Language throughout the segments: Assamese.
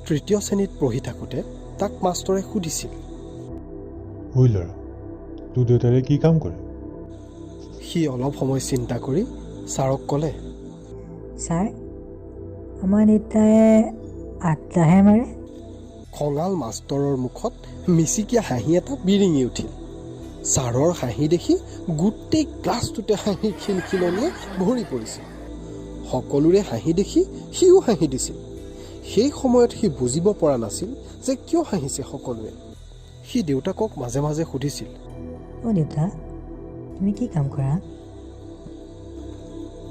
তৃতীয় শ্ৰেণীত পঢ়ি থাকোঁতে তাক মাষ্টৰে সুধিছিল, ঐ ল'ৰা, তোৰ দেউতাৰে কি কাম কৰে? সি অলপ সময় চিন্তা কৰি ছাৰক ক'লে, ছাৰ, আমাৰ দেউতাই আড্ডাহে মাৰে। খঙাল মাষ্টৰৰ মুখত মিচিকীয়া হাঁহি এটা বিৰিঙি উঠিল। ছাৰৰ হাঁহি দেখি গোটেই ক্লাছটোতে হাঁহি খিলখিলনিয়ে ভৰি পৰিছিল। সকলোৰে হাঁহি দেখি সিও হাঁহি দিছিল। সেই সময়ত সি বুজিব পৰা নাছিল যে কিয় হাঁহিছে সকলোৱে। সি দেউতাকক মাজে মাজে সুধিছিল, অ' দেউতা, তুমি কি কাম কৰা?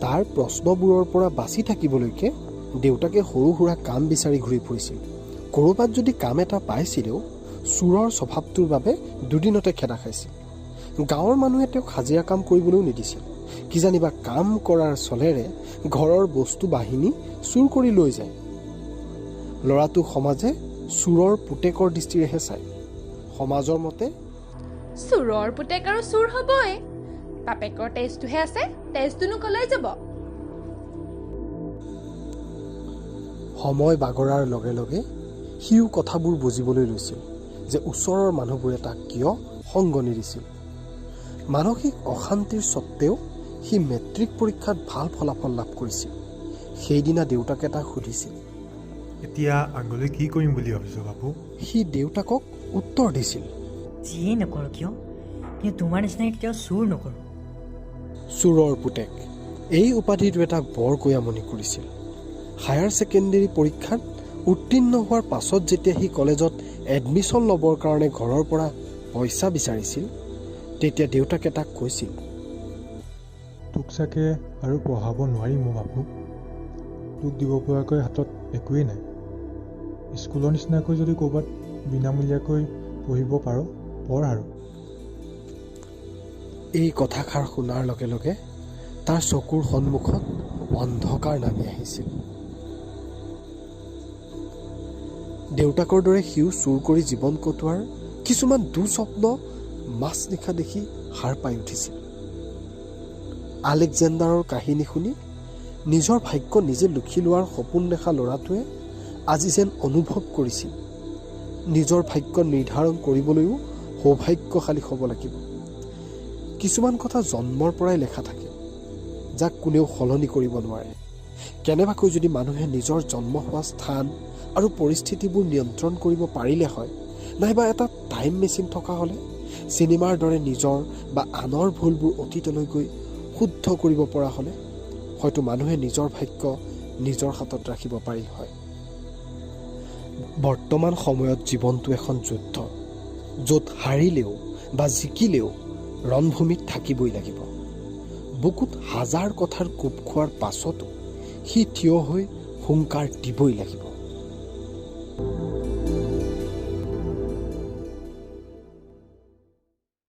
তাৰ প্ৰশ্নবোৰৰ পৰা বাচি থাকিবলৈকে দেউতাকে সৰু সুৰা কাম বিচাৰি ঘূৰি ফুৰিছিল। ক'ৰবাত যদি কাম এটা পাইছিলেও চোৰৰ স্বভাৱটোৰ বাবে দুদিনতে খেদা খাইছিল। গাঁৱৰ মানুহে তেওঁক হাজিৰা কাম কৰিবলৈও নিদিছিল। কিজানিবা কাম কৰাৰ চলেৰে ঘৰৰ বস্তু বাহিনী চুৰ কৰি লৈ যায়। ল'ৰাটোক সমাজে চোৰৰ পুতেকৰ দৃষ্টিৰেহে চায়। সমাজৰ মতে চোৰৰ পুতেক আৰু চোৰ হ'বই। বাপেকৰ তেজটোহে আছে, তেজটোনো কলৈ যাব? সময় বাগৰাৰ লগে লগে সিও কথাবোৰ বুজিবলৈ লৈছিল যে ওচৰৰ মানুহবোৰে তাক কিয় সংগ নিদিছিল। মানসিক অশান্তিৰ স্বত্তেও সি মেট্ৰিক পৰীক্ষাত ভাল ফলাফল লাভ কৰিছিল। সেইদিনা দেউতাকে তাক সুধিছিল, এতিয়া আগলৈ কি কৰিম বুলি ভাবিছ বাপু? সি দেউতাকক উত্তৰ দিছিল, যিয়েই নকৰোঁ কিয়, কিন্তু তোমাৰ নিচিনাকৈ কেতিয়াও চুৰ নকৰোঁ। চোৰৰ পুতেক এই উপাধিটোৱে তাক বৰকৈ আমনি কৰিছিল। হায়াৰ ছেকেণ্ডেৰী পৰীক্ষাত উত্তীৰ্ণ হোৱাৰ পাছত যেতিয়া সি কলেজত এডমিশ্যন ল'বৰ কাৰণে ঘৰৰ পৰা পইচা বিচাৰিছিল, তেতিয়া দেউতাকে তাক কৈছিল, তোক চাগে আৰু পঢ়াব নোৱাৰিম অ' বাপু। তোক দিব পৰাকৈ হাতত একোৱেই নাই। স্কুলৰ নিচিনাকৈ যদি ক'ৰবাত বিনামূলীয়াকৈ পঢ়িব পাৰ, পঢ় আৰু। এই কথাষাৰ শুনাৰ লগে লগে তাৰ চকুৰ সন্মুখত অন্ধকাৰ নামি আহিছিল। দেউতাকৰ দৰে সিও চুৰ কৰি জীৱন কটোৱাৰ কিছুমান দুঃস্বপ্ন মাজনিশা দেখি সাৰ পাই উঠিছিল। আলেকজেণ্ডাৰৰ কাহিনী শুনি নিজৰ ভাগ্য নিজে লুখি লোৱাৰ সপোন দেখা ল'ৰাটোৱে আজি যেন অনুভৱ কৰিছিল নিজৰ ভাগ্য নিৰ্ধাৰণ কৰিবলৈও সৌভাগ্যশালী হ'ব লাগিব। কিছুমান কথা জন্মৰ পৰাই লেখা থাকে, যাক কোনেও সলনি কৰিব নোৱাৰে। কেনেবাকৈ যদি মানুহে নিজৰ জন্ম হোৱা স্থান আৰু পৰিস্থিতিবোৰ নিয়ন্ত্ৰণ কৰিব পাৰিলে হয়, নাইবা এটা টাইম মেচিন থকা হ'লে চিনেমাৰ দৰে নিজৰ বা আনৰ ভুলবোৰ অতীতলৈ গৈ শুদ্ধ কৰিব পৰা হ'লে হয়তো মানুহে নিজৰ ভাগ্য নিজৰ হাতত ৰাখিব পাৰিল হয়। বৰ্তমান সময়ত জীৱনটো এখন যুদ্ধ, য'ত হাৰিলেও বা জিকিলেও ৰণভূমিত থাকিবই লাগিব। বুকুত হাজাৰ কথাৰ কোব খোৱাৰ পাছতো সি থিয় হৈ হুংকাৰ দিবই লাগিব।